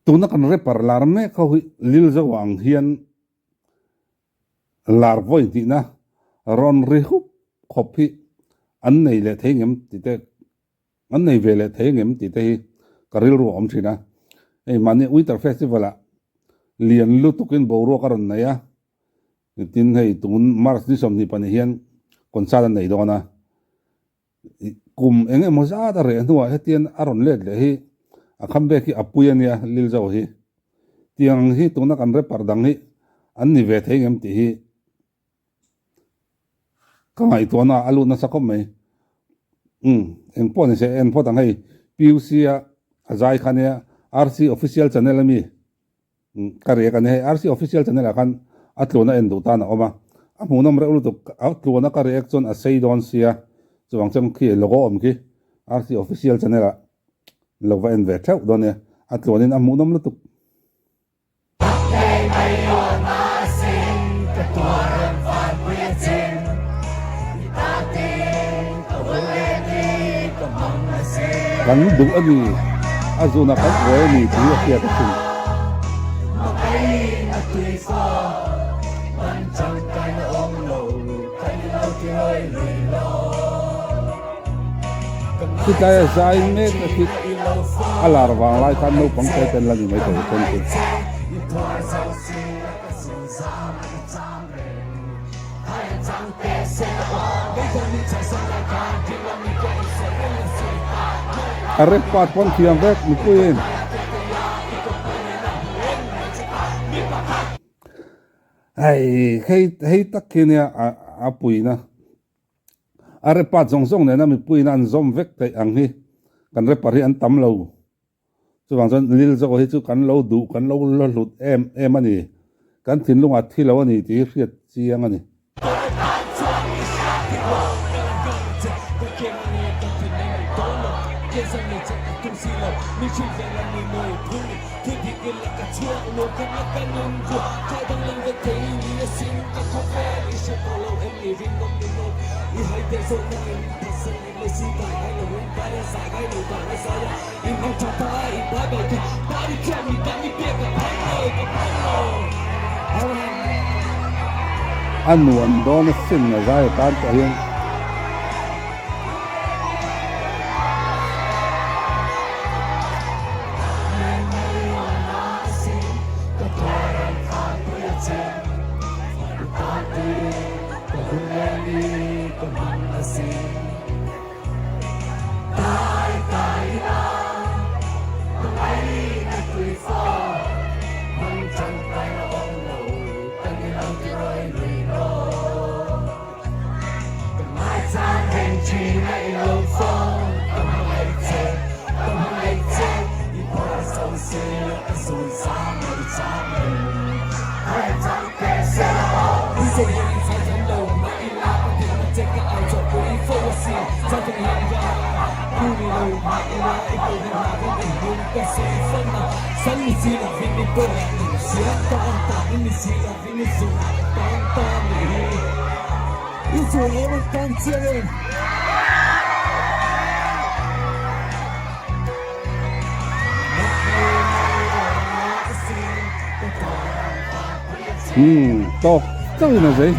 Tuna kan rapper lar mek ho hi Lilzo ang hian lar vawi hnihna rawn ri hup khawp hi an nei leh thei ngem tih te an nei ve leh thei ngem tih te hi ka rilru a awm thin a. Hei mahni Winter Festival ah lian lutukin boruak a rawn nei a, tin hei tun March ni 22 hian concert an nei dawn a. Kum eng emaw zat a reh hnuah hetian a rawn let leh hi a comeback hi a pui a nia Lilzo hi. Tiang ang hi tuna kan rapper dang hi an ni ve thei ngem tih hi ka ngaihtuahna a lut nasa khawp mai. Umm eng pawh ni se en phawt ang hei PUC a a zai kha nia RC official channel ami Ka riak a ni hei, RC Official channel ah khan a tluan a en duh tan a awm a, a hmuhnawm reuh lutuk, a tluan a ka react chuan a sei dawn sia, chuvang chuan khi logo awm khi RC Official channel ah lo va en ve theuh dawn nia, a tluan in a hmuhnawm lutuk. Kan duh a ni, a zunah kan uai a ni tih hi a hriat a sin. Chutlai a zai mek na khi a lar vang lai khan naupang te ten la ni mai thei a then chu. A rep part pawn thiam vek mipuiin. Hei hei hei tak khi nia a puina a rep part zawng zawng nena mipuiin an zawm vek theih ang hi kan rapper hi an tam lo. Chuvang chuan Lil zawk hi chu kan lo duh, kan lo la hlut em em a ni. Kan thinlungah thi lo a ni tih hi hriat chiang a ni. A nuam dawn a sin a zai atan pawh hian. Umm tawk chauhin a zei.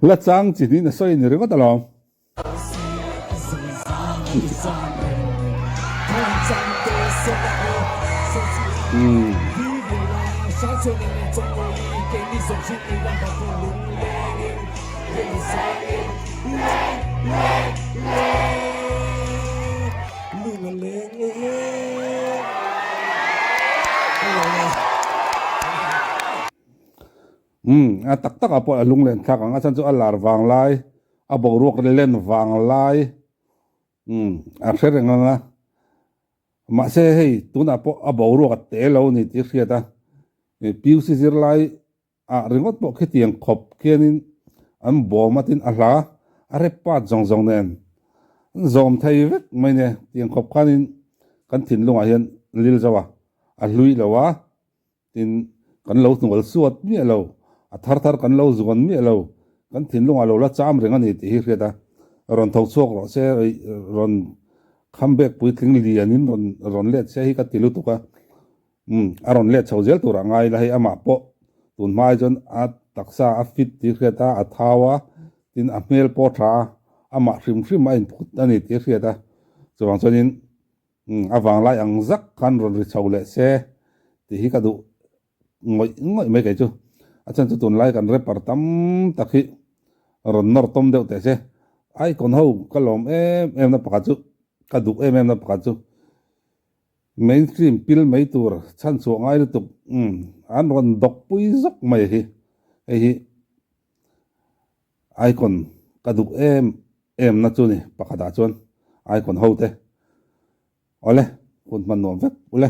La chang chi niin a sawi ni ringawt alawm. Umm a tak tak ah pawh a lunglen thlak ang a chhan chu a lar vang lai a boruak len vang lai umm a hre reng ang a mahse hei tunah pawh a boruak a te lo a ni tih hriat a PUC zirlai ah ringawt pawh khitiang khawp khianin. An bawm a tin a hla a rep pat zawng zawng nen an zawm thei vek mai nia tiang khawp khanin kan thinlungah hian lil zo a, a hlui lo a, tin kan lo hnual suat miah lo, a thar thar kan lo zuan miah lo, kan thinlungah lo la cham reng a ni tih hi hriat a, rawn tho chhuak rawh se, rawn comeback puitling lianin rawn rawn let se hi ka ti lutuk a. Umm, a rawn let chho zel turah ngai ila hei amah pawh tun hma ai chuan a taksa a fit tih hriat a, a thau a, tin a hmel pawh a tha a, amah hrim hrim a inphut a ni tih hriat a, chuvang chuanin umm a vanglai ang zak khan rawn ri chho leh se tih hi ka duh ngawih ngawih mai kei chu. A chhan chu tunlai kan rapper tam tak hi rawn nawr tawm deuh teh se, icon ho ka lawm em em na pakhat chu ka duh em em na pakhat chu. Mainstream pil mai tur chhan chhuah ngai lutuk umm an rawn dawk pui zawk mai hi hei hi icon ka duh em em na chu ni pakhatah chuan icon ho te awle hun hman nuam vek ule.